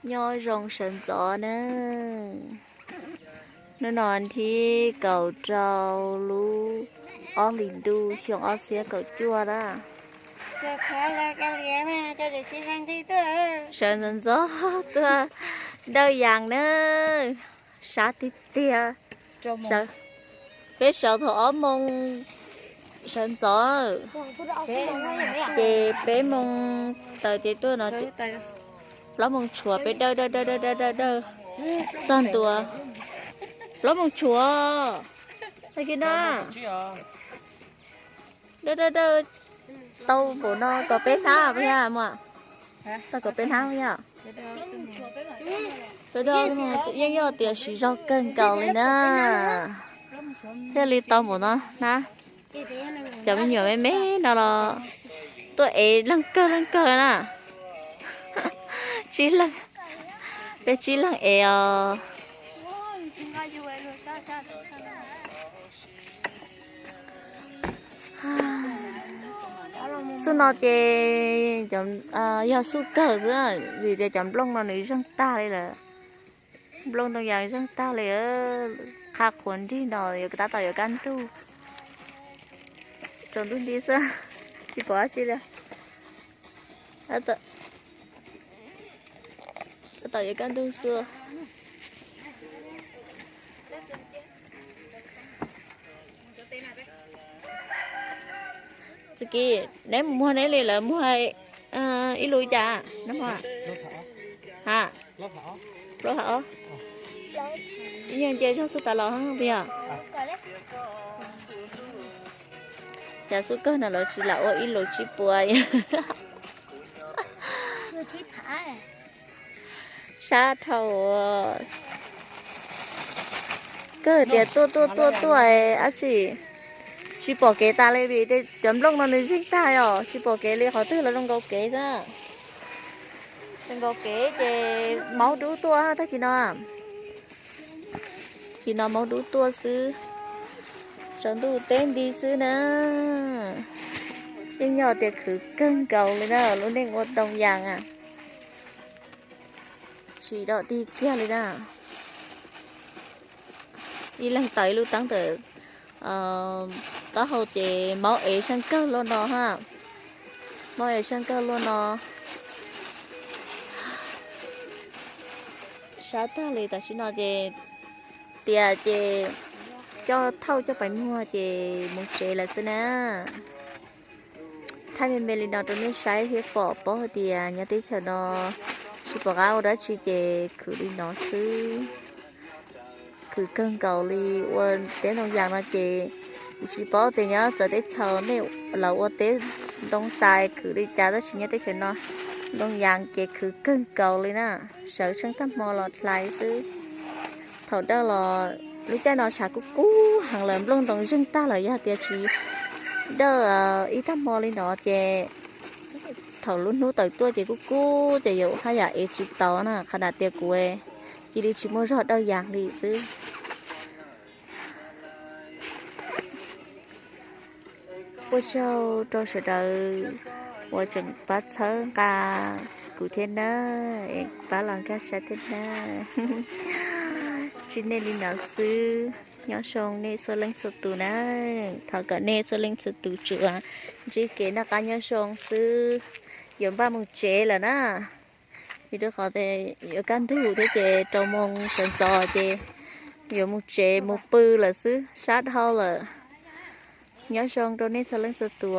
Nyob zoo sawv ntxov na. Hnub no thib kaum rau lub ob hlis ntuj xyoo ob txhiab kaum cuaj na. Sawv ntxov ntxov tuaj dawj yas na. Sab tiag tiag. Peb sawv thaum ob moos sawv ntxov, ces peb moos taws ces tuaj no, plaub moos tshuav peb dawj dawj dawj dawj dawj dawj dawj txog ntua plaub moos tshuav. Tag kis no dawj dawj dawj tau npaum no kom peb hnab puas yog muam? Tau kom peb hnab puas yog? Yeej yog tias siv zog kawg nkaus li na. Thiaj li tau npaum no na. Cov me nyuam me me no los tuaj ev leej kawg leej kawg na. Tsib leeg, peb tsib leeg ev os. Xub no ces yog xub kawg xwb, vim tias cov nplooj no nws zeeg tag li lawm. Nplooj ntoo yas zeeg tag li, qha qhuav nrig no yuav tab tom yuav kaj ntug. Tsaus ntuj nti xwb, tsis pom dab tsi li. Tab tom yuav kaj ntug xwb. Txiv Kis, neb mus muag neb li lawv muag ib lub cas no? Ha, plaub ha ob. Ib nyuag nce zog xwb tas los puas yog? Cas xub kawg no lawv tsis lam ua ib lub tsib puas. Sab dhau. Kawg tias tuaj tuaj tuaj tuaj dab tsi tsis pom kev tas li vim cov nplooj no nws zeeg tag os, tsis pom kev li, qhov twg los zoo nkaus kev xwb. Zoo nkaus kev ces maub dub tuaj tag kis no. Kis no maub dub tuaj xwb. Tsaus ntuj teb nti xwb na. Yeej yog tias khwv kawg nkaus li na lub neej ua ntoo yas a. Tsis dom dig kiag li na. Ib leeg taws ib lub teeb ntawm taub hau ces maub ev sab kawg luaj no ha. Maub ev sab kawg luaj no. Sab tag li tam sim no ces tias ces coj thauj coj pais muag ces mus tsev lawm xwb na. Thaij me me li no rau nej saib thiab pom paub hais tias nyob teb chaws no tsis pom qab ua dab tsi ces khwv li no xwb. Khwv kawg nkaus li, ua teb ntoo yas no ces kuv tsis paub tias nyob txawv teb chaws nej lawv ua teb ntoo xais khwv li cas tab sis nyob teb chaws no ntoo yas ces khwv kawg nkaus li na. Sawv tsheej tag hmo los hlais xwb. Thaum dawj los lub caij no tshav kub kub heev lawm, nplooj ntoo zeeg tag lawm, yog tias tsis dawj ib tag hmo li no ces thaum lub hnub tawm tuaj ces kub kub ces yuav haj yam ev tsis tau na, qhov na tias kuv cia li tsis muaj zog dawj yas li xwb. Ua tsaug rau sawv daws uas tseem pab txhawb nqa kuv thiab na, pab los nkag siab thiab na. Tsis nej li no xwb, nyob zoo nej txhua leej txhua tus na. Thov kom nej txhua leej txhua tus tsuas ntsib kev noj qab nyob zoo xwb. Yuav npaj mus tsev lawm na. Vim rau qhov tias yuav kaj ntug thiab ces rau moos sawv ntxov ces yuav mus tsev mus pw lawm xwb, sab dhau lawm. Nyob zoo rau nej txhua leej txhua tus.